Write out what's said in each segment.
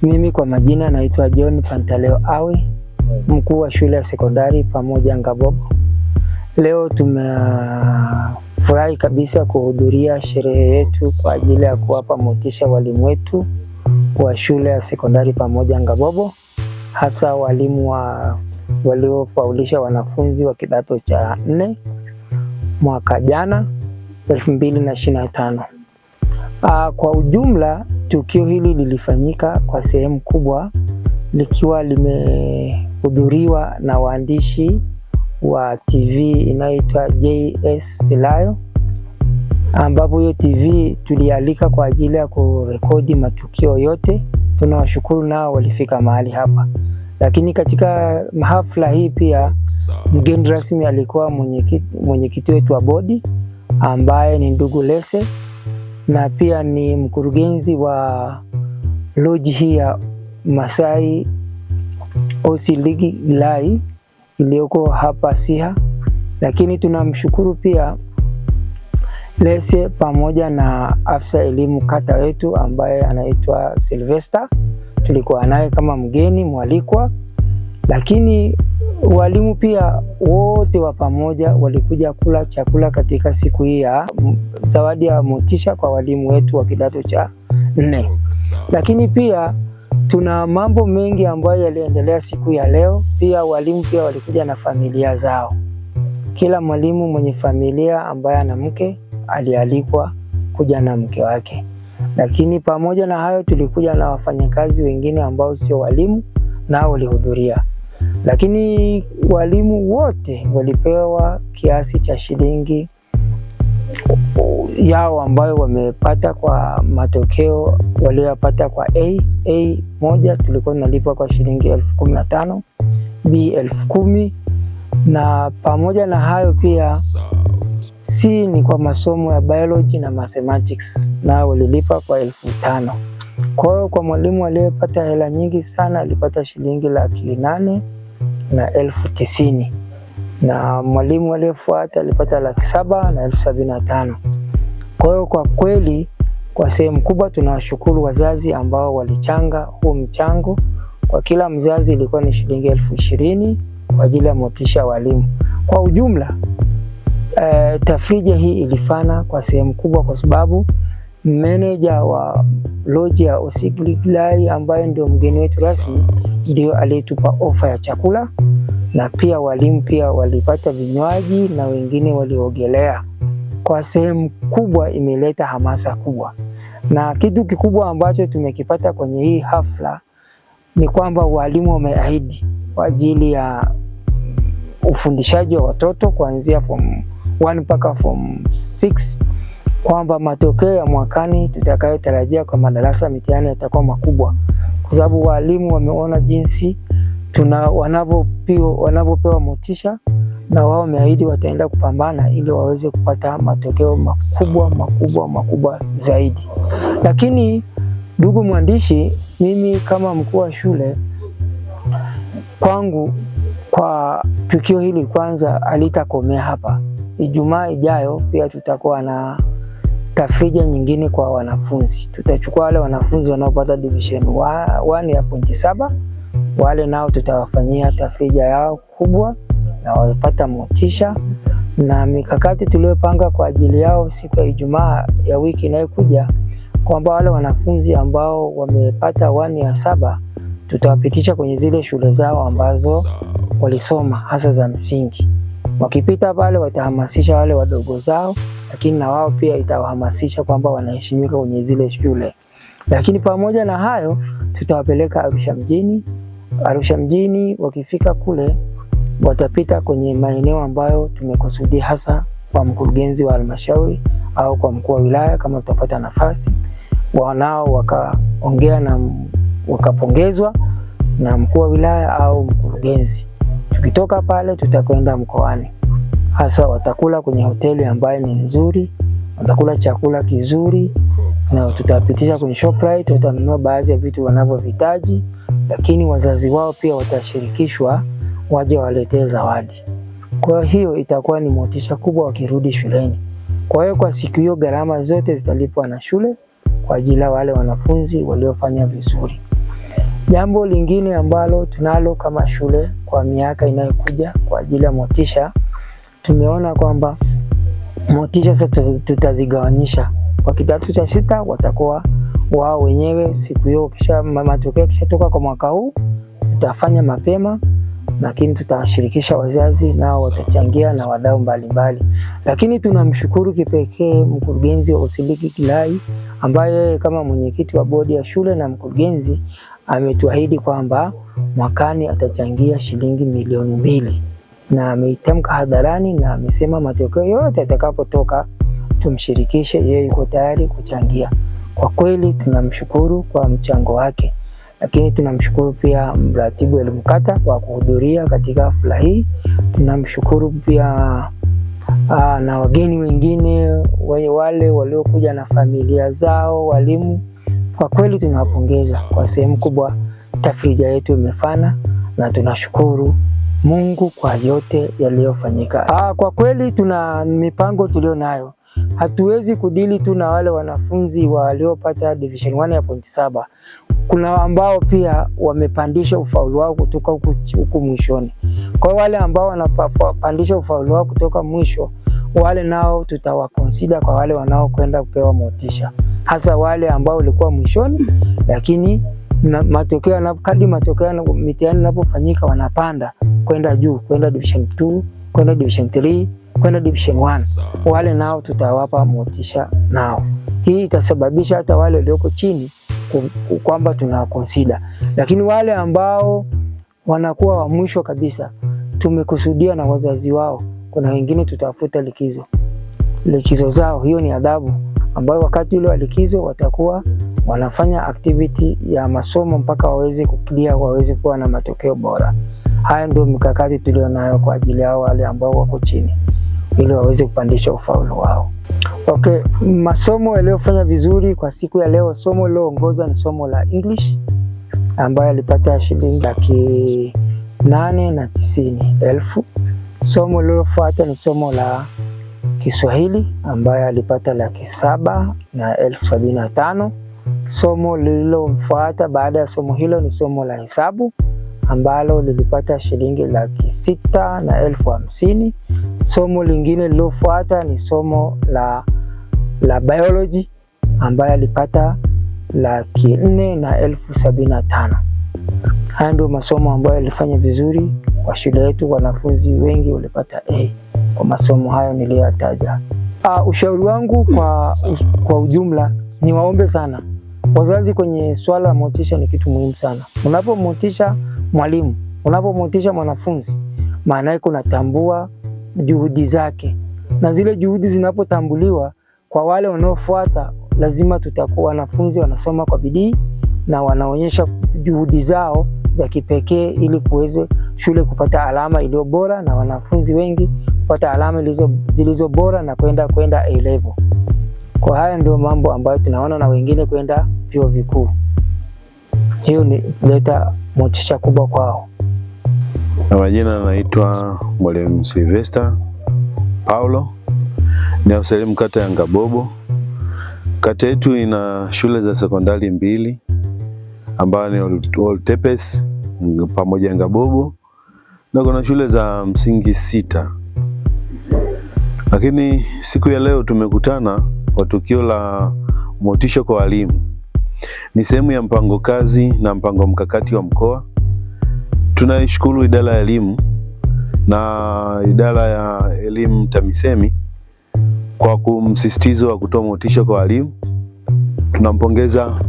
Mimi kwa majina naitwa John Pantaleo Awe, mkuu wa shule ya sekondari Pamoja Ngabobo. Leo tumefurahi kabisa kuhudhuria sherehe yetu kwa ajili ya kuwapa motisha walimu wetu wa shule ya sekondari Pamoja Ngabobo, hasa walimu waliofaulisha wanafunzi wa kidato cha nne mwaka jana 2025. Kwa ujumla tukio hili lilifanyika kwa sehemu kubwa likiwa limehudhuriwa na waandishi wa TV inayoitwa JS Silayo, ambapo hiyo TV tulialika kwa ajili ya kurekodi matukio yote. Tunawashukuru nao walifika mahali hapa. Lakini katika hafla hii pia mgeni rasmi alikuwa mwenyekiti wetu wa bodi ambaye ni ndugu Lese na pia ni mkurugenzi wa loji hii ya Masai Osiligilai iliyoko hapa Siha. Lakini tunamshukuru pia Lese pamoja na afisa elimu kata wetu ambaye anaitwa Sylvester, tulikuwa naye kama mgeni mwalikwa. Lakini walimu pia wote wa pamoja walikuja kula chakula katika siku hii ya zawadi ya motisha kwa walimu wetu wa kidato cha nne. Lakini pia tuna mambo mengi ambayo yaliendelea siku ya leo. Pia walimu pia walikuja na familia zao. Kila mwalimu mwenye familia ambaye ana mke alialikwa kuja na mke wake. Lakini pamoja na hayo tulikuja na wafanyakazi wengine ambao sio walimu, nao walihudhuria. Lakini walimu wote walipewa kiasi cha shilingi yao ambayo wamepata kwa matokeo waliyopata kwa A. A moja tulikuwa tunalipwa kwa shilingi 15,000, B 10,000, na pamoja na hayo pia C ni kwa masomo ya biology na mathematics, nao walilipa kwa 5,000. Kwa hiyo kwa mwalimu aliyepata hela nyingi sana alipata shilingi 890,000, na mwalimu aliyefuata alipata 775,000. Kwa hiyo kwa kweli kwa sehemu kubwa tunawashukuru wazazi ambao walichanga huu mchango. Kwa kila mzazi ilikuwa ni shilingi 20,000 kwa ajili ya motisha walimu. Kwa ujumla tafrija hii ilifana kwa sehemu kubwa kwa sababu meneja wa loji ya Osiligilai ambaye ndio mgeni wetu rasmi ndio aliyetupa ofa ya chakula, na pia walimu pia walipata vinywaji na wengine waliogelea. Kwa sehemu kubwa imeleta hamasa kubwa, na kitu kikubwa ambacho tumekipata kwenye hii hafla ni kwamba walimu wameahidi kwa ajili ya ufundishaji wa watoto kuanzia form 1 mpaka form 6 kwamba matokeo ya mwakani tutakayotarajia kwa madarasa mitihani yatakuwa makubwa, kwa sababu walimu wameona jinsi wanavyopewa motisha, na wao wameahidi wataenda kupambana ili waweze kupata matokeo makubwa makubwa makubwa zaidi. Lakini ndugu mwandishi, mimi kama mkuu wa shule, kwangu kwa tukio hili kwanza alitakomea hapa. Ijumaa ijayo pia tutakuwa na tafrija nyingine kwa wanafunzi. Tutachukua wale wanafunzi wanaopata division 1 ya 0.7, wale nao tutawafanyia tafrija yao kubwa na wapata motisha, na mikakati tuliyopanga kwa ajili yao siku ya Ijumaa ya wiki inayokuja kwamba wale wanafunzi ambao wamepata 1 ya 7 tutawapitisha kwenye zile shule zao ambazo walisoma hasa za msingi. Wakipita pale watahamasisha wale wadogo zao, lakini na wao pia itawahamasisha kwamba wanaheshimika kwenye zile shule. Lakini pamoja na hayo tutawapeleka Arusha mjini. Arusha mjini wakifika kule watapita kwenye maeneo ambayo tumekusudia, hasa kwa mkurugenzi wa halmashauri au kwa mkuu wa wilaya kama tutapata nafasi, wanao wakaongea na wakapongezwa na mkuu wa wilaya au mkurugenzi. Tukitoka pale tutakwenda mkoani, hasa watakula kwenye hoteli ambayo ni nzuri, watakula chakula kizuri, na tutapitisha kwenye Shoprite, watanunua baadhi ya vitu wanavyohitaji, lakini wazazi wao pia watashirikishwa waje waletee zawadi. Kwa hiyo itakuwa ni motisha kubwa wakirudi shuleni. Kwa hiyo kwa siku hiyo gharama zote zitalipwa na shule kwa ajili ya wale wanafunzi waliofanya vizuri. Jambo lingine ambalo tunalo kama shule kwa miaka inayokuja kwa ajili ya motisha, tumeona kwamba motisha sasa tutazigawanyisha kwa kidato cha sita, watakuwa wao wenyewe siku hiyo, kisha matokeo kishatoka kwa mwaka huu tutafanya mapema, lakini tutawashirikisha wazazi nao watachangia na wadau mbalimbali. Lakini tunamshukuru kipekee mkurugenzi wa Usiliki Kilai ambaye kama mwenyekiti wa bodi ya shule na mkurugenzi ametuahidi kwamba mwakani atachangia shilingi 2,000,000 na ameitamka hadharani na amesema matokeo yote yatakapotoka tumshirikishe, yeye yuko tayari kuchangia. Kwa kweli tunamshukuru kwa mchango wake, lakini tunamshukuru pia mratibu elimu kata kwa kuhudhuria katika hafla hii. Tunamshukuru pia na wageni wengine wale waliokuja na familia zao, walimu. Kwa kweli tunawapongeza kwa sehemu kubwa, tafrija yetu imefana na tunashukuru Mungu kwa yote yaliyofanyika. Kwa kweli tuna mipango tulionayo. Hatuwezi kudili tu na wale wanafunzi waliopata division 1 ya 0.7. Kuna ambao pia wamepandisha ufaulu wao kutoka huku mwishoni. Kwa wale ambao wanapandisha ufaulu wao kutoka mwisho, wale nao tutawaconsider kwa wale wanaokwenda kupewa motisha, hasa wale ambao walikuwa mwishoni, lakini matokeo kadri matokeo mitihani inapofanyika wanapanda kwenda juu, kwenda division 2, kwenda division 3, kwenda division 1. Wale nao tutawapa motisha nao. Hii itasababisha hata wale walioko chini kwamba tunawaconsider. Lakini wale ambao wanakuwa wa mwisho kabisa, tumekusudia na wazazi wao, kuna wengine tutafuta likizo zao. Hiyo ni adhabu ambayo wakati ule wa likizo watakuwa wanafanya activity ya masomo mpaka waweze kuclear, waweze kuwa na matokeo bora. Haya ndio mikakati tulionayo kwa ajili yao wale ambao wako chini, ili waweze kupandisha ufaulu wao. Okay, masomo yaliyofanya vizuri kwa siku ya leo, somo liloongoza ni somo la English ambayo alipata shilingi 890,000. Somo lilofuata ni somo la Kiswahili ambayo alipata 775,000. Somo lililofuata baada ya somo hilo ni somo la hesabu ambalo lilipata shilingi 650,000. Somo lingine lililofuata ni somo la biology ambayo alipata 475,000. Haya ndio masomo ambayo yalifanya vizuri kwa shule yetu. Wanafunzi wengi walipata A kwa masomo hayo niliyoyataja. Ushauri wangu kwa ujumla ni waombe sana wazazi kwenye swala la motisha. Ni kitu muhimu sana. Unapomotisha mwalimu, unapomotisha mwanafunzi, maana yake unatambua juhudi zake, na zile juhudi zinapotambuliwa kwa wale wanaofuata, lazima tutakuwa wanafunzi wanasoma kwa bidii na wanaonyesha juhudi zao za kipekee ili kuweze shule kupata alama iliyo bora na wanafunzi wengi kupata alama zilizo bora na kwenda A level. Kwa haya ndio mambo ambayo tunaona, na wengine kwenda vyuo vikuu. Hiyo ni leta motisha kubwa kwao. Na majina naitwa Mwalimu Sylvester Paulo, ni afisa elimu kata ya Ngabobo. Kata yetu ina shule za sekondari 2 ambayo ni Oltepes pamoja Ngabobo, na kuna shule za msingi 6. Lakini siku ya leo tumekutana kwa tukio la motisha kwa walimu. Ni sehemu ya mpango kazi na mpango mkakati wa mkoa. Tunaishukuru idara ya elimu na idara ya elimu TAMISEMI kwa kumsisitizo wa kutoa motisha kwa walimu. Tunampongeza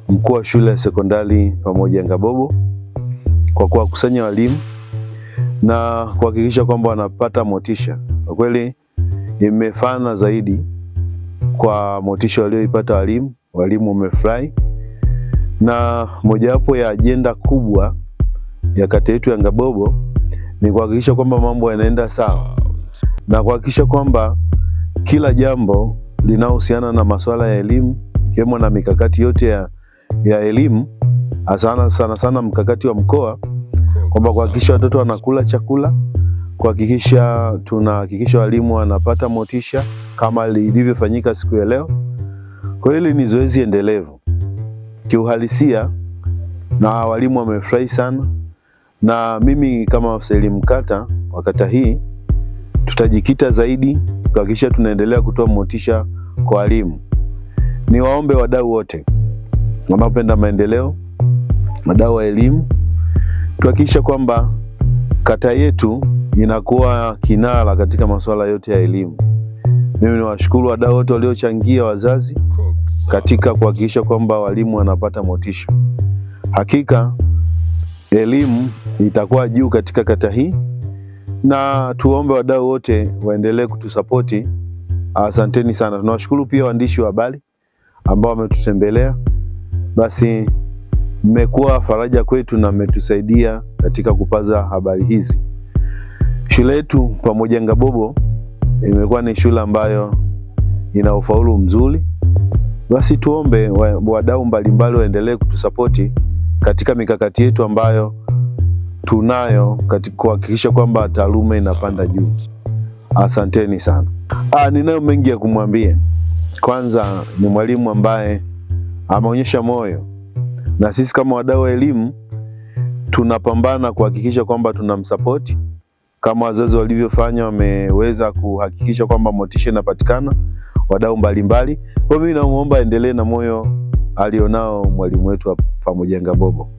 mkuu wa shule ya sekondari pamoja Ngabobo kwa kuwakusanya walimu na kuhakikisha kwamba wanapata motisha. Kwa kweli imefana zaidi kwa motisha walioipata walimu. Walimu wamefurahi, na mojawapo ya ajenda kubwa ya kata yetu ya Ngabobo ni kuhakikisha kwamba mambo yanaenda sawa na kuhakikisha kwamba kila jambo linalohusiana na masuala ya elimu ikiwemo na mikakati yote ya elimu, sana sana sana mkakati wa mkoa, kwamba kuhakikisha watoto wanakula chakula, kuhakikisha tunahakikisha walimu wanapata motisha kama lilivyofanyika siku ya leo. Kwa hili ni zoezi endelevu. Kiuhalisia na walimu wamefurahi sana, na mimi kama afisa elimu kata wa kata hii tutajikita zaidi kuhakikisha tunaendelea kutoa motisha kwa walimu. Niwaombe wadau wote wanaopenda maendeleo, wadau wa elimu, tuhakikisha kwamba kata yetu inakuwa kinara katika masuala yote ya elimu. Mimi niwashukuru wadau wote waliochangia, wazazi, katika kuhakikisha kwamba walimu wanapata motisha. Hakika elimu itakuwa juu katika kata hii, na tuombe wadau wote waendelee kutusapoti. Asanteni sana. Tunawashukuru pia waandishi wa habari ambao wametutembelea. Basi mmekuwa faraja kwetu na mmetusaidia katika kupaza habari hizi. Shule yetu Pamojangabobo imekuwa ni shule ambayo ina ufaulu mzuri. Basi tuombe wadau mbalimbali waendelee kutusapoti katika mikakati yetu ambayo tunayo katika kuhakikisha kwamba taaluma inapanda juu. Asanteni sana. Ninayo mengi ya kumwambia. Kwanza ni mwalimu ambaye ameonyesha moyo, na sisi kama wadau wa elimu tunapambana kuhakikisha kwamba tunamsapoti kama wazazi walivyofanya, wameweza kuhakikisha kwamba motisha inapatikana wadau mbalimbali. Kwa mimi namuomba aendelee na moyo alionao mwalimu wetu wa Pamojangabobo.